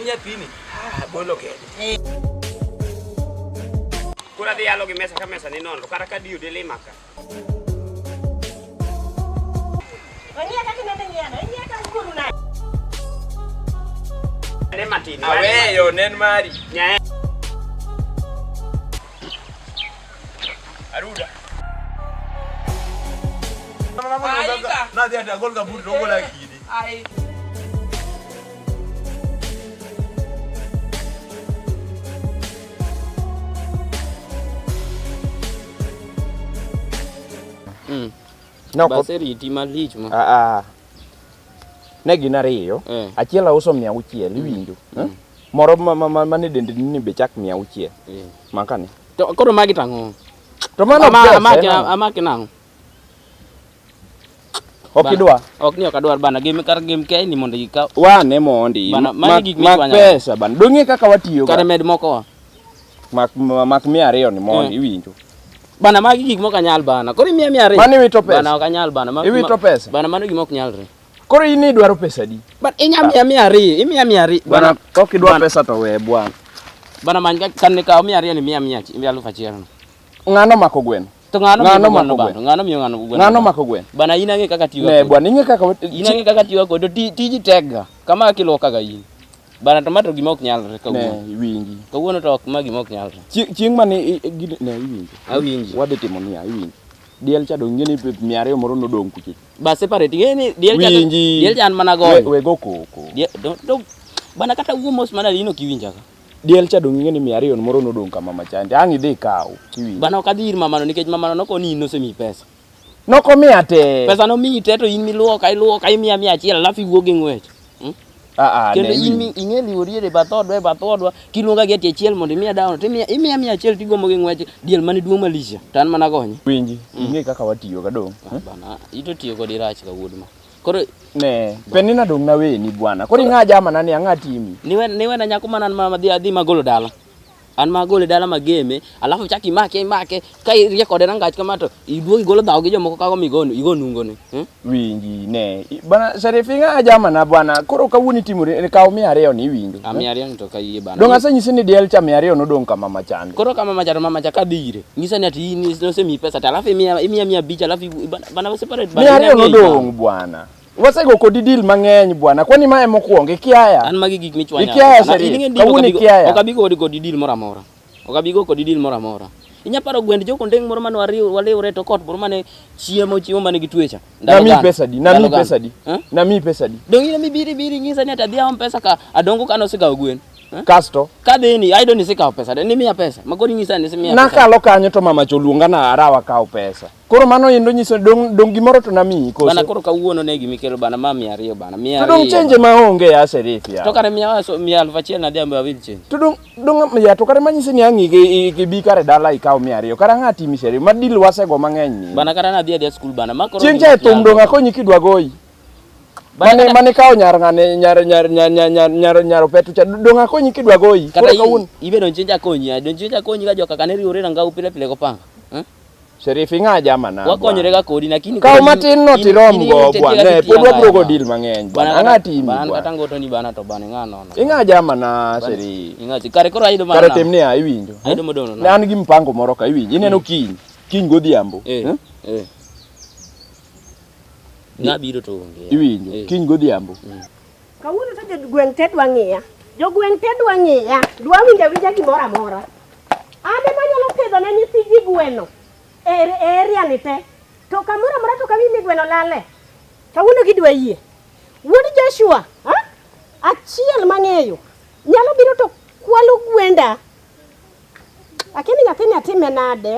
en nyathini. Ah, bolo kende. Koro adhi yalo gi mesa ka mesa ni nono kata ka diyo dilima ka. Ong'iya kaka inende ng'iyano, ing'iya ka wuonu nade? Ne matin. Aweyo nen mari. Nyae. Aruda. Nadhi ati agol kaburi to ogola kidi. Ai. No, Baseriti malich ma. Ah, ah. Ne gin ariyo. Eh. Achiel auso 600, iwinjo. Eh? Moro ma, ma, ma, mane dendni ni be chak 600. Eh. Makani. To koro magi tang'o? To mano Ama- pesa, amaki en ang'o? amaki nang'o? Ok Bana, idwa. Ok ni ok adwar bana gim kar gim ke ni mondo ikaw. Wane mondi. Bana, Mak, magi gik mak michwanyo. pesa bana. Dong'e kaka watiyo Kare ga. med moko wa. Mak, mak 200 ni mondi, Eh. iwinjo. Bana magi gik mok anyal bana. Koro imiya 200. Mano iwito pesa. Bana ok anyal bana. Iwito pesa. Bana mano gima ok nyalre. Koro in idwaro pesa di? But inya miya 200, imiya 200. Bana, ok idwa bana- pesa to we bwana. Bana many ka kan ne kaw 200 ni miya 1000 no. Ng'ano mako gweno? To ng'ano Ng'ano miyo gweno mako bana? gweno? Ng'ano miyo ng'ano gweno? Ng'ano mako gweno? Bana in ang'e kaka tiyo. Ne bwana, ing'e kaka wat- In ang'e kaka tiyo kod tiji tek ga. Kama kiluoka ga in. Bana to ma to gima ok nyalre kawuono. Ne, iwinji. Kawuono to ok ma gima ok nyalre. Chieng' mane ne iwinjo. Awinji. Wadhi timo niya, iwinji. Diel cha dong' ing'e ni 200 moro nodong' kucho. Ba separate ing'e ni diel cha Winji. diel cha an mana We, goyo. we go koko. Diel do bana kata wuo mos mana in ok iwinja ka. Diel cha dong' ing'e ni 200 moro nodong' kama machande. Ang' idhi ikaw. Iwinjo. Bana ok adhi ir mamano nikech mamano nokoni in nosemiyi pesa. Nokomiya te. Pesa nomiyi te to in miluoka iluoka imiya 100 alafu iwuok gi ng'wech. Hmm? Ah, ah, Kendo ne in iwinjo. ing'e liwori e bath odwa e bath odwa kiluonga gi ati achiel mondo imiya dawono to imiya imiya 100 tigomo gi ng'wech diel mane duong' malich cha to an mana gonye. Winji. Ing'e kaka watiyo ga dong'. Ah, Bana ito tiyo kodi rach ka wuod ma. Koro Ne, penina dong' naweni bwana. Koro ing'a jama nani ang'a timi. niwe niwena nyako mana an ma adhi adhi magolo dala. An ma agole dala mageme, alafu chak imake imake ka irie kode rangach kama to iduog igolo dhaw gi jomoko kago migono igo nungone. Hmm? Winji ne. Bana Sharif ing'a jama na bwana. Koro kawuono itimore kaw 200 ni iwinjo. A 200 ni to ka yie bana. Dong' asenyisi ni diel cha 200 nodong' kama machande. Koro kama mama cha to mama cha kadhi ire. Nyisa ni ati in nosemiyi pesa to alafu imiya imiya 500 alafu bana, bana separate bana. 200 in ang'eyi nodong' bwana. Wasego kodi deal mang'eny bwana. Kwani mae mokwongo ikiaya? An magi gik michwanya. Ikiaya Bana, Sharif. in ing'e ni Kawuono ok abi go- ikiaya. Ok abi kodi kodi deal moro amora. Ok abi go kodi deal moro amora. Inya paro gwend jokondeng' moro mane waliwre to kot moro mane chiemo chiemo mane gitwe cha. Ndalo Namiyi gana. pesa di? Namiyi Ndalo gana. pesa di? Eh? Namiyi pesa di? Dong' in ema ibiro ibiro inyisa ni ati adhi aom pesa ka adongo ka nosegawo gwen. Eh? Kasto Kadhi ni ayudo ni isekawo pesa. De nimiya pesa. Ma koro inyisa ni isemiya pesa. nakalo kanyo to mama cha oluonga na arawa kawo pesa. Koro mano endo nyiso dong' dong' gimoro to namiyi Bana koso. koro kawuono ne gimikelo bana ma 200 bana. To 200. dong' chenje maonge ya Sharif ya. To kare miya waso 1000 nadhi ambe awil change. To dong' dong' ya to kare manyisi ni ang' ibi kare dala ikaw 200. Kare ang'a timi Sharif? Ma deal wasego mang'eny ni. Bana kata nadhi adhiya skul bana. Ma koro Chieng' cha e thum dong' akonyi kidwa goyi. Bana Mane kata- mane kawo nyar ng'ane nyar nyar nyar nyar nyar nyar nyar opetu cha dong' akonyi kidwa goyi. Kata Koro kawuono ibe donj chenja konyi, donj chenja konyi ka joka kane riwore rangau pile pile kopanga. Eh? Sharif ing'a jama na. Wakonyore ga kodi lakini Kaw koro in- matin no in- tirom in go irritate bwana. kaka Ne, itiyo pod wabiro go bana. deal mang'eny Bana bwana. Ang'a kata- timi bana bwana. kata ngoto ni bana to bana ing'a nono. Ing'a jama na Sharif. Ing'a chi kare koro ayudo mana. Kare tim niya iwinjo. Ayudo modong' Ne an gi mpango moro ka iwinjo. Ineno kiny. Kiny godhiambo. Eh. Eh? Eh. Ng'a biro to onge. Iwinjo. Eh. Kiny godhiambo. Kawuono to jogweng' te dwa ng'iya. Jogweng' te dwa ng'iya. Dwa winjo awinja gimoro amora. An ema anyalo pidho ne nyithi ji gweno e e area ni te. To kamoro amora to kawinj ni gweno lale. Kawuono gidwa yie. Wuod Joshua, ha? Achiel mang'eyo. Nyalo biro to kwalo gwenda. Akia ni nyathini atime nade?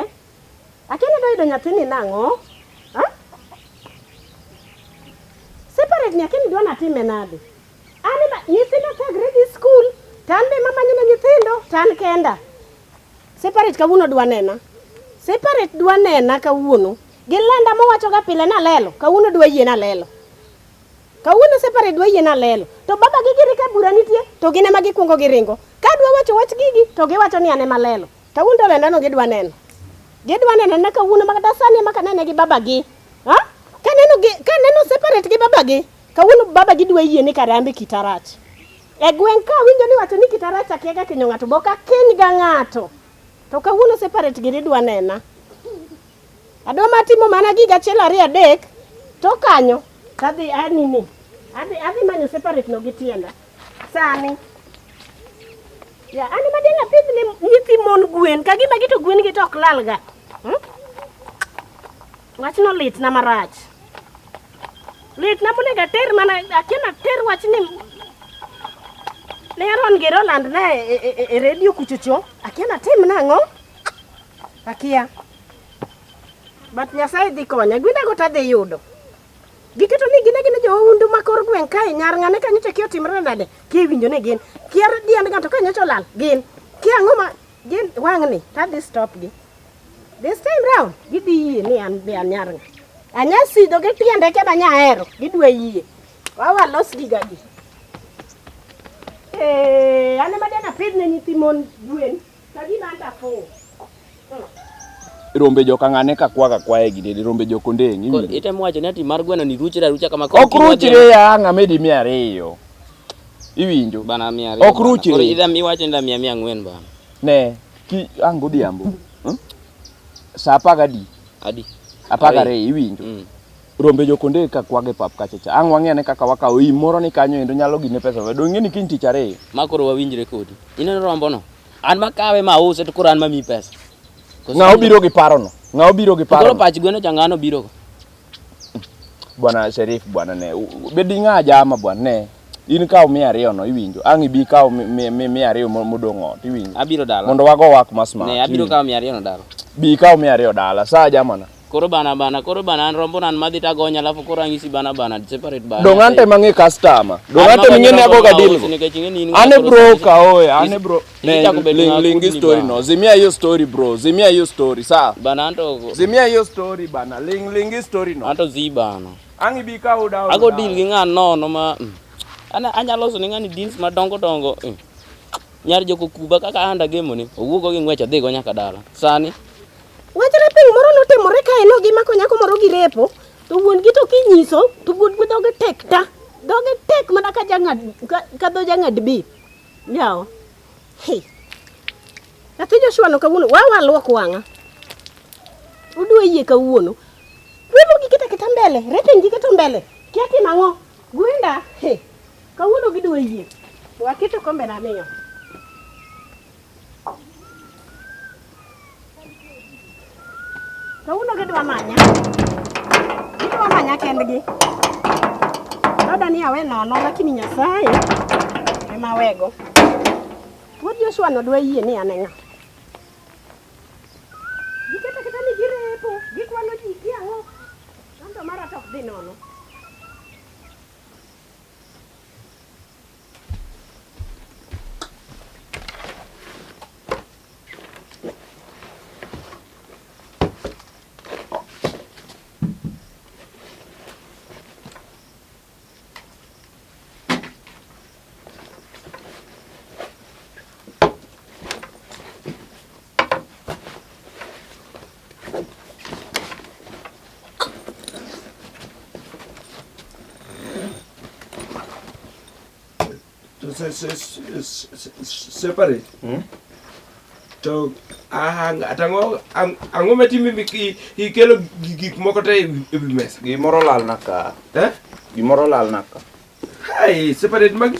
Akia ni adwa yudo nyathini nang'o? Ha? Separate ni akia ni dwa natime nade? An ema nyithindo thagre gi skul, to an be ema amanyo ne nyithindo, to an kenda. Separate kawuono dwa nena. Separate dwa nena kawuono. Gilenda mowachoga pile nalelo, kawuono dwa yie nalelo. Kawuono separate dwa yie nalelo. To baba gi giri ka bura nitie, to gin ema gikwongo giringo. Ka dwa wacho wach gigi, to giwacho ni an ema lelo. Kawuono to lendano gidwa neno. Gidwa neno na kawuono ma kata sani ema kanene gi baba gi. Ha? Kaneno gi kaneno separate gi baba gi, kawuono baba gi dwa yie ni kare an be kita rach. E gweng' ka winjo ni wacho ni kitarach akiaga kinyo ng'ato bok akiny ga ng'ato. To kawuono separate gini dwa nena. Adwa matimo mana giga achiel ariyo adek to kanyo tadhi anini. Adhi adhi manyo separate no gi tienda. Sani. Ya, an ema dang' apidh ne nyithi mon gwen ka gima gito gwen gi to ok lal ga. Hmm? Wachno litna marach. Litna monego ater mana akia nater wachni ne Aaron gi Roland ne e, e, e, e redio kuchocho. Akia natim nang'o? Akia. But Nyasaye dhi konya. Gwendago to adhi yudo. Giketo ni gin agina joundu ma kor gweng' kae nyar ng'ane ka nyocha kia otimre nade kia iwinjo ni gin kia diend ng'ato ka nyocha olal gin kia ang'o ma gin wang'ni to adhi stop gi this time round gidhi yie ni an be an nyar ng'a anya sidho gi tiende kendo anya hero gidwa yie wawa los giga gi eh an ema dena pidh ne nyithi mon gwen ka gima an to afuwo. Rombe joka ng'ane ka kwaga kwaya gi dede rombe joko ndeng' Koro iwinjo. itemo wacho ni ati mar gweno ni ruchre arucha kama koro Ok kiny wadhi- ruchre ya ang' amedi 200. Iwinjo? Bana 200. Ok bana. ruchre. Koro idha miwacho ni da miya 400 bana. Ne, ki ang' godhiambo. Hmm? Sa apar gadi? Adi. 12 iwinjo? Rombe joko ndeng' ka kwaga e pap kacha cha. Ang' wang'i ane kaka wakawo im moro ni kanyo endo nyalo gine pesa. Dong' ing'e ni kiny tich ariyo. Ma koro wawinjre kodi. Ineno rombo no? An makawe ma ause to koro an mamiyi pesa. Koso Ng'a obiro gi parono? Ng'a obiro gi To Koro parono? pach gweno cha ng'ano biro go? Bwana Sherif bwana ne. Bed ing'a jama bwana ne. In kaw 200 no iwinjo. Ang' ibi kaw 200 modong' ot iwinjo. Abiro dala. Mondo wago wak ma smart. Ne abiro iwinjo. kawo 200 no dala. Bi ikaw 200 dala. Sa jamana. Koro bana bana koro bana an rombo nan madhi tagonya alafu koro ang'isi bana bana separate bana. Dong' ante mang'e customer. Dong' An ante magonyo ming'e ni rombo agoga ma deal ausi go. nikech ing'e ni in Ane koro bro sani- ka oe, ane bro. Ne, Ichako bedo ling ng'a ling gi kudni story bana. no. Zimia hiyo story bro. Zimia hiyo story sa. Bana anto Zimia hiyo story bana. Ling ling gi story no. anto zi bana. Ang' ibi kaw dawo. Ago deal gi ng'a nono ma ana anyalo loso ne ng'ani deals madongo dongo. Nyar joko kuba kaka anda gemo ni owuok go gi ng'wech odhi go nyaka dala. Sani Wach raping moro notimore kae no gimako nyako moro gi repo to wuon gi to kinyiso to wuon gi dhoge tek ta dhoge tek mana ka jang'ad ka, ka dho jang'ad bi yawa hey. Nyathi Joshua no kawuono wawa luok wang'a udwa yie kawuono kwelo giketo aketa mbele raping giketo mbele kia timo ang'o gwenda hey. Kawuono gidwa yie waketo kombe na miyo Kawuono gidwa manya. Gidwa manya kendgi. Dada ni awe nono lakini Nyasaye ema awego. Wuod Joshua no dwa yie ni an e ng'a. Giketo aketa ni girepo, gikwalo ji kia ang'o. Anto mara to ok dhi nono. To separate. To ang'o ang'o matimi ikelo gik moko te e wi mesa? Gimoro lal na ka. Eh? Gimoro lal na ka. Hai, separate magi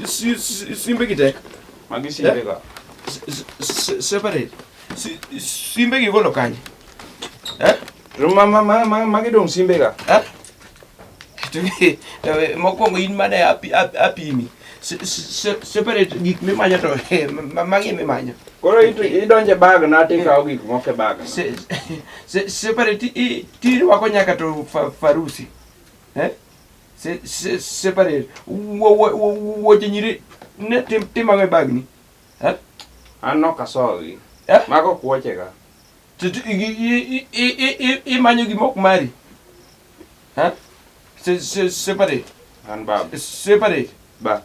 simbe gi te. Magi simbe ka. Separate. Simbe gi golo kanye? Eh? Ma ma ma magi dong simbe ka. Eh? To mokwongo in mane apimi. Separate gik mimanyo to magi mimanyo. Koro idonje bag na tikawo gik moko e bag. Separate tirwako nyaka to farusi. Eh? Separate. Wuoche nyiri ne tim ang'o e bagni? Eh? An ok asogi. Eh? Mago ok wuoche ga. Imanyo gima ok mari. Eh? Separate. An baba. Separate. Ba.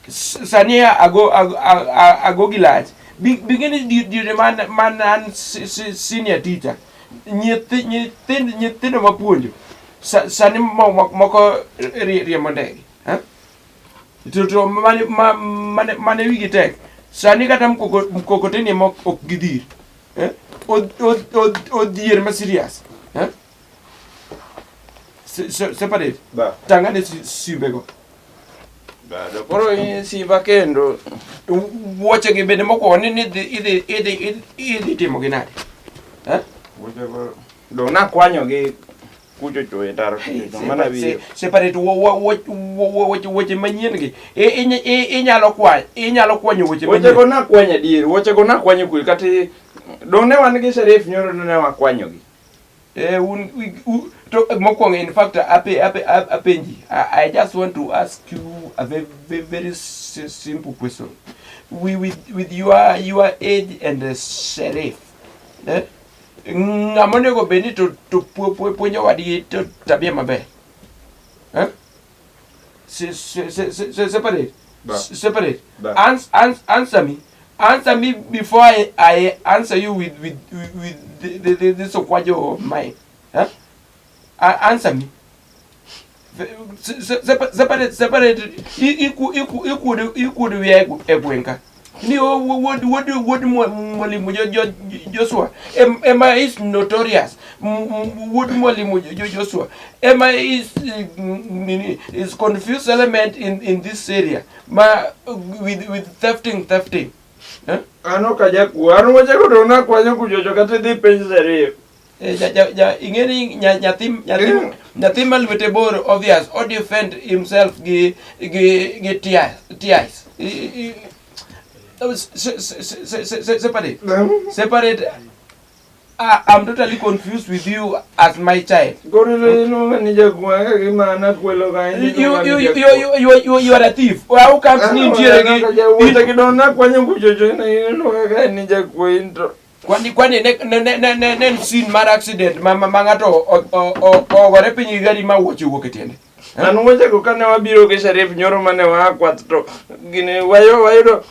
Sani ago ago gi lach. Bing'eni diere man an senior teacher. Nyithindo mapuonjo. Sani moko riembo ndege. Eh? To mane mane mane wigi tek. Sani kata mkokoteni ema ok gidhir. Eh? Odhier ma serious. Eh? Separate. Ba. Tang'ane simbego. Bado koro simba kendo. Wuoche gi bende mokwongo ni idhi idhi idhi idhi timo gi nade? Eh? Wuoche go dong' nakwanyo gi kucho cho e ndara kucho cho mana wiye. Separate wuoche manyien gi. Inyalo kwanyo inyalo kwanyo wuoche manyien. Wuoche go nakwanyo adier, wuoche go nakwanyo kucho kata dong' ne wan gi Sherif nyoro ne wakwanyo gi. Eh, un, u, to mokwongo in fact ape, ape, apenji I just want to ask you a very, very, very simple question. We, with your age and the sheriff eh? Ng'ama onego bed ni to puonjo wadgi to tabia maber eh? Separate. Separate. Answer me. Answer me before I answer you with this okwajo of mine. Huh? Answer me. Separate, separate. Ikuodo wiya e gweng' ka. Ni wuod mwalimu Joshua ema is notorious. Wuod mwalimu Joshua ema is confused element in this area. Ma with thefting. Eh? An ok ajakuo, an wuochego to nakwanyo kuchocho kata idhi penj Sherif. Ing'e ni nyathi ma lwete bor obvious o defend himself gi tears. Separate. Separate. I'm totally confused with you as my child. You are a thief. How comes ni nitiere gi kwani ne en scene mar accident ma ng'ato ogore piny gi gari ma wuoche owuok e tiende. An wuochego kane wabiro gi Sharif nyoro mane waa kwath to gini wayudo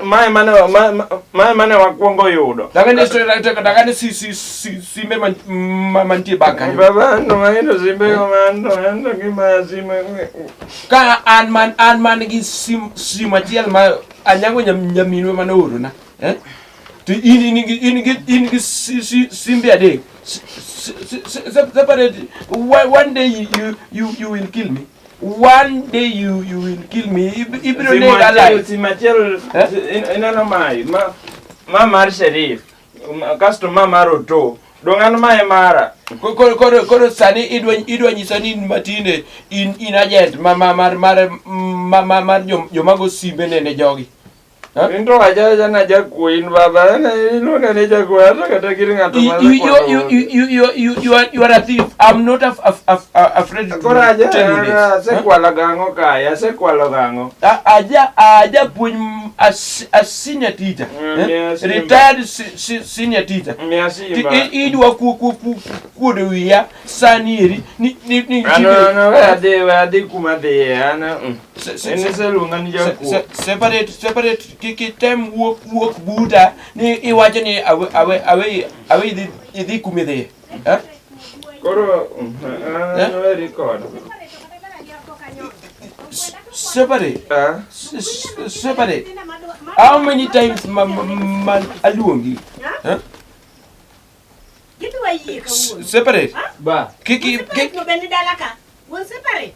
mae mane wakwongo yudo. Dangane simbe mantie bag kanyo. Baba anto mahero simbe go anto gimaya sime. Ka an man gi sim achiel ma Anyango nyaminwa mane oorona. Eh? To in gi simbe adek. Separate. One day you will kill me. One day you will kill me. Ibiro nega alive. Sim achiel ineno mae ma mar Sherif kasto ma mar Oto. Dong' an mae mara. Koro sani idwa nyisa ni matinde in agent mar joma go simbe ne jogi. In to ajaja na jakuo in baba iluonga ni jakuo ato kata gir ng'ato ma You are a thief. I'm not afraid to Koro aja tell you this. asekwalo gang'o kae asekwalo gang'o. Aja puonj a senior teacher. Retired senior teacher. Idwa kuodo wiya sani eri ni Ano we adhi kuma dhiye an iseluonga ni jakuo. Separate kik item wuok buta ni iwacho ni awe idhi kuma idhiye. Koro an weri koda. Separate. Separate. How many times man aluongi? Separate. Ba. Kiki no bendi dala ka. Un separate.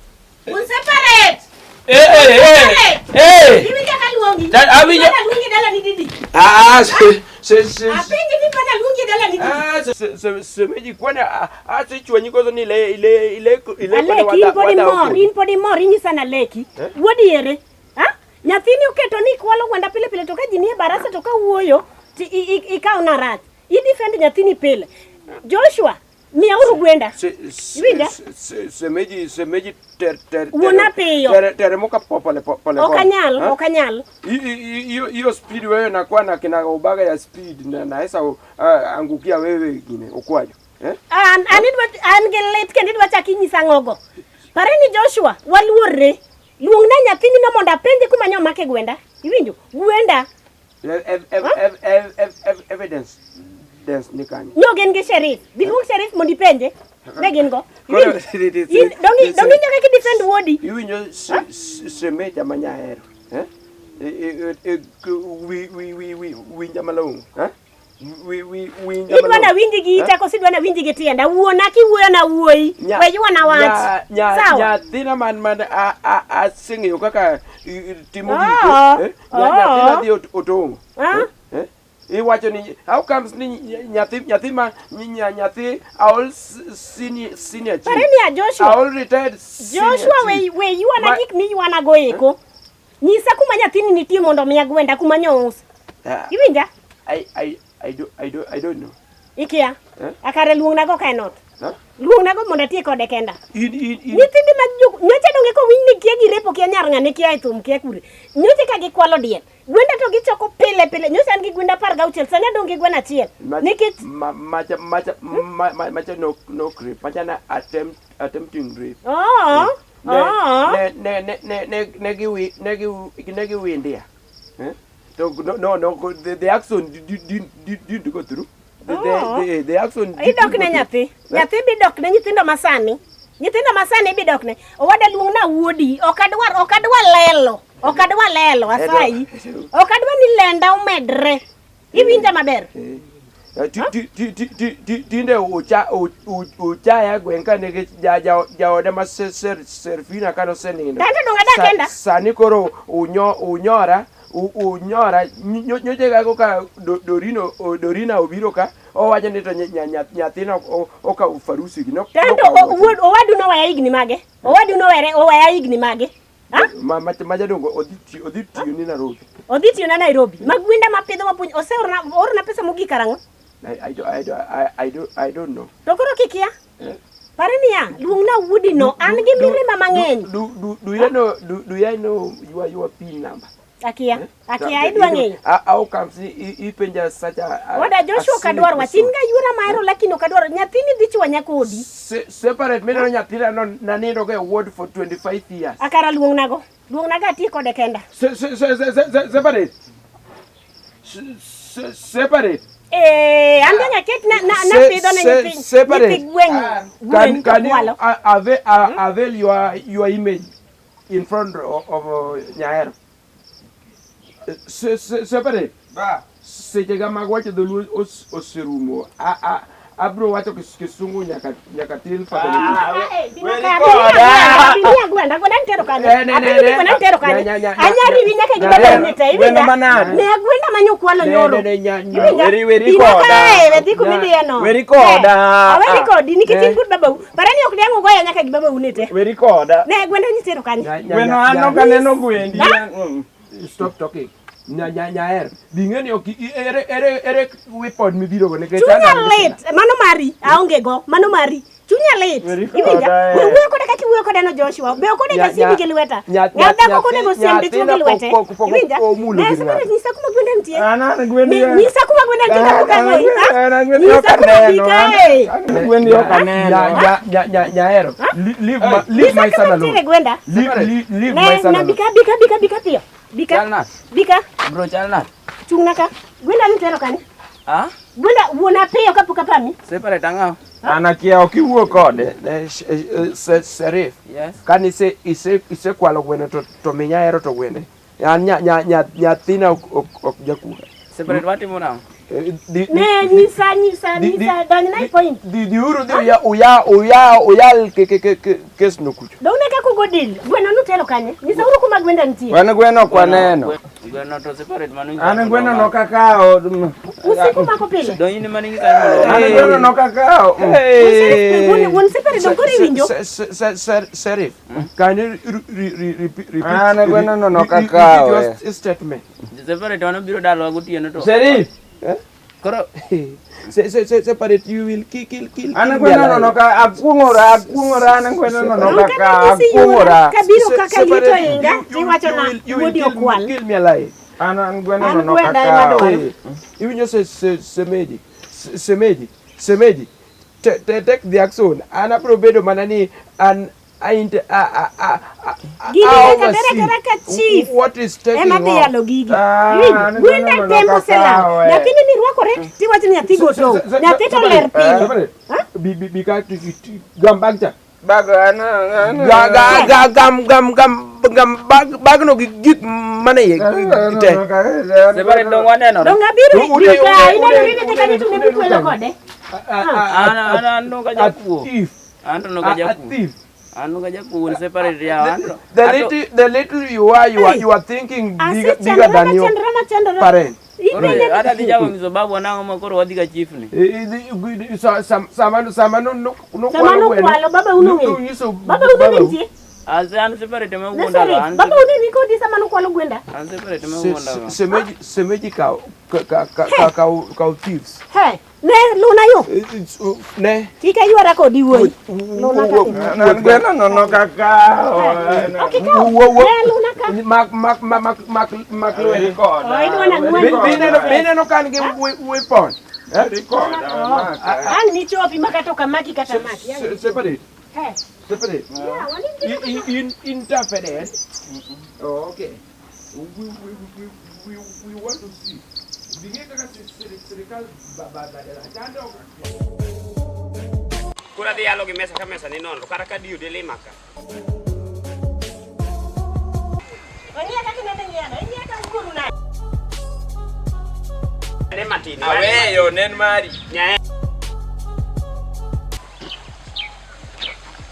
Un separate. Eh. Iwinjo ka luongi. Awinjo. Luongi dala ni didi. Ah, se se. Apenji ni pana luongi dala ni didi. Ah, se semeji kwana asechwanyi koso ni ile ile ile ile Aleki in pod imor, in pod imor inyisa na leki. Wuod yere. Ha? Nyathini oketo ni kwalo gwenda pile pile to ka ji nie barasa to ka wuoyo ti ikaw na rach. I defend nyathini pile. Joshua, miyauru gwenda. Iwinja? Semeji semeji ter ter Wuona piyo. Teremuka pole pole. Ok anyal, ok anyal. Hiyo speed wewe nakuwa na kina ubaga ya speed na naweza angukia wewe gine ukwajo. Eh? An an gi lit kendo idwa chak inyisa ang'ogo. Pare ni Joshua, waluorre. Luongna nyathini no mondo apenje kuma nyo omake gwenda. Iwinjo? Gwenda. Evidence. Evidence ni kanye? Nyo gin gi sheriff. Dhi luong sheriff mondo ipenje. Ne gin go. Koro, Iwinjo? In dongi dongi nyaka ki defend wuodi. Iwinjo semeja ma nyahero. Eh? Winja malong'o. Eh? Winja Idwa na winji gi ita koso idwa na winji gi tienda. Wuona kiwuoyo na wuoyi. We ywana wach. Sawa. Nyathina man aseng'eyo kaka timo Ah, gike. ah. Nyathina dhi otong'o. Ah? Eh? Iwacho ni how comes ni nyathi nyathi ma nyathi aol senior senior chief. Pare ni a Joshua. Aol retired senior Joshua chief. we we ywana Ma- gik miywana go eko. Nyisa kuma nyathini nitie mondo omiya gwenda kuma nyous. Ah, Iwinja? I don't know. Ikia. Eh? Akare luongnago ka en ot. Huh? Luongnago mondo atie kode kenda. In Nyithindi ma nyocha donge kowinj ni kia girepo kia nyar ng'ane kia e thum kia kure. Nyocha ka gikwalo diel. Gwenda to gichoko pile pile. Nyocha an gi gwenda 16, sani adong' gi gweno achiel. Nikech macha macha macha no no rape. Macha na attempting rape. oh, Ne oh. ne ne ne ne ne ne gi ne gi ne gi windia. Eh? So no no no the action didn't go through. The Oh. the action didn't Idok go ne through. nyathi. Nyathi bidok ne nyithindo masani. Nyithindo masani ibidok ne. Owada luong na wuodi. Ok adwar ok adwa lelo. Ok adwa lelo asayi. Ok adwa ni lenda omedre. Iwinja maber? Tinde uchaya gweng' ka nikech jaoda ma Serfina ka nosenindo. Tanto dong' adak kenda. Sani koro unyora unyora nyoche ka koka Dorino Dorina obiro ka owacho ni to nyathina okawo farusi gi Tanto owadu nowaya higni mage? Owadu nowere owaya higni mage? Ha? Ma jadongo odhi tiyo ni Nairobi. Odhi tiyo na Nairobi. Ma gwenda mapidho mapuonj oseorna orna pesa mogik karang'o? I don't know. To koro kikia. Eh? Pare niya, luongna wuodi no, an gi mirima mang'eny. Do you know your PIN number? Akia, akia idwa ng'eyo. How comes ipenja such a Wada Joshua a silly ok adwar wach. question? In ga yuora mahero lakini ok adwar. Nyathini dhi chwanya kodi. Separate mineno nyathina no nanindo go e ward for 25 years. Akara luongnago. Luongnago atie kode kenda. Separate. Separate. Eh, an be nyaket na na napidho ne nyithi Separate. nyithi gweng' Can gwen can you kwalo. avail your image in front of Nyaero? Separate. Ba. Seche ga mag wacho dholuo oserumo. Abro wacho kisungu nyaka nyaka til Ah, Bini gwenda, gwenda nitero kanye? Ne, ne, ne, Apenjo ni ne. gwenda nitero kanye? Nya, nya, nya, Anyari wi nyaka gi nya, baba nya, ni te, gweno iwinja? manade? Ne gwenda manyokwalo Ne, nyoro. ne, ne, nya, nya. Iwinja? Weri, weri Bina koda. kae, we dhi kuma Nya, idhiye no. weri koda. Ne, aweri kodi nikech Ne. in but babau. Para ni ok diang' ugoya nyaka gi babau ni te. Weri koda. Ne gwenda nitero kanye? Nya, nya, Gweno nya, an nya. ok aneno gwendi. Ha? Stop talking. Nya nya nyaer. Bi ng'e ni ok ere ere ere weapon mibiro go nikech Chunya an an gi lit, mano mari, aonge go, mano mari. Chunya lit. Weri Iwinja? koda, eh. We wuoyo koda kaka iwuoyo koda no Joshua. Be ok onego asiem gi lweta. Ng'at dhako ok onego siem dichwo gi nyathina lwete. pok Iwinja? omulo Ne, gir separate, ng'ato. nyisa kuma gwenda nitie. An an gwendi. Nyisa kuma gwenda nitie kapok agoyi. Ha? An an gwendi Nyisa ok kuma aneno. dhi kae. An gwendi ok aneno. Nya nya nya nya nyaero. Leave my leave Nyisa my son kuma alone. nitiere gwenda. Leave Ne, my son na alone. bika bika bika bika piyo. Bika. Chal nade? Bika. Bro chal nade? Chung'na ka. Gwenda nitero kanye? Ah? Gwenda wuona piyo kapok apami. Separate ang'o? An akia ok iwuo kode. Serif. Yes. Kani ise ise isekwalo gweno to mi nyaero to gwene. An nya nya nya nyathina ok jakuo. Separate watimo nang'o? Ne, nyisa nyisa nyisa donjna e point. Dhi dhiuru dhi uya uya uya uyal ke ke ke kes no kucho. Dong ne kaka ugo deal. Gweno nutero kanye? Nyisa uru kuma gwenda nitie. Wan gweno ok waneno. Gweno to separate mano An gweno nok akawo. Usiku mako pile. Dong in ema ning'isa ni An gweno nok akawo. Wuon separate dong koro iwinjo. Serif, can you repeat An gweno no nok repeat akawo, your eh. statement? Separate mano biro dalawa gotieno to. Serif. Koro Separate you will kill kill kill. An kill me gweno no alive. nok akuong'ora akuong'ora an gweno no nok Dong kata akawo nyisi yuora akuong'ora. kabiro kaka Separate, liet ohinga you tiwacho na will wuodi okwal. kill me alive. An gweno An no nok gwenda ema akawo. dwaro. Iwinjo semeji semeji semeji take the action. An abiro bedo mana ni an I inter I Gini I nyaka tere oversee tera ka chief. What is taking Ema dhi off. yalo gigi. Ah, Iwinjo? no, Gwenda no, no, tembo no, oselal. kawe. Nyathini ni rwakore tiwacho ni nyathi go tow. Nyathi to ler pile. Ha? Bi bi bi ka gam bag cha. Bag ana Ga ga ga gam gam gam gam bag bagno gi gik mane iye te. Separate dong wanenore. Dong abiro Ude- ka ude- ineno ude- rine te kanyo to ne ude- ukwelo kode. An an an no ka A jakuo. thief. An to no ka A jakuo. thief. An no ka jakuo wuon separate yawa. An to. The an to- little the little you are thinking bigger, bigger Asechandora than your machandora machandora. parent. Koro Ipenja hata dhi chako nyiso babu nang'o ma koro wadhi ka chief ni. Sama sama no no no Sama nokwalo, baba unong'eyo. nyiso Baba unene nitie. Ase an separate ma Ne wuonda sorry. ga. An Baba unene kodi sama nokwalo gwenda. an separate ma wuonda ga. Semeji semeji ka ka ka ka ka thieves. He, ne luna yo. Ne. Kik aywara kodi wuoyi. Luna ka. An gweno nono kakawo. Ok ikaw. Ne luna ka. Mak mak mak mak mak lwedo. Oh, idwa nang'wen. Bineno bineno kan gi weapon. Ang nichopi ma kata ok amaki kata maki. Ang- Separate. He. Separate. Yeah, wani In interference. Oh, okay. We want to see. Bige kaka sirikal badala. Chando. Koro adhi yalo gi mesa ka mesa ni nono kata ka diude lima ka. Ong'iya kaka inende ng'iyano. Ing'iya ka ukoru nade? Wende matin. Aweyo nen mari. Nyae.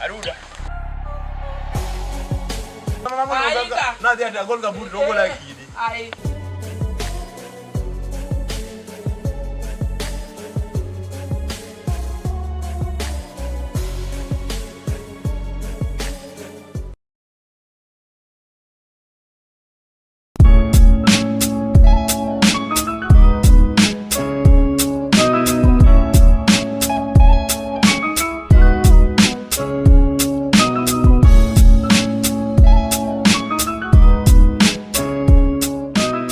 Aruda. Nadhi ati agol kaburi to ogola kidi. Ai.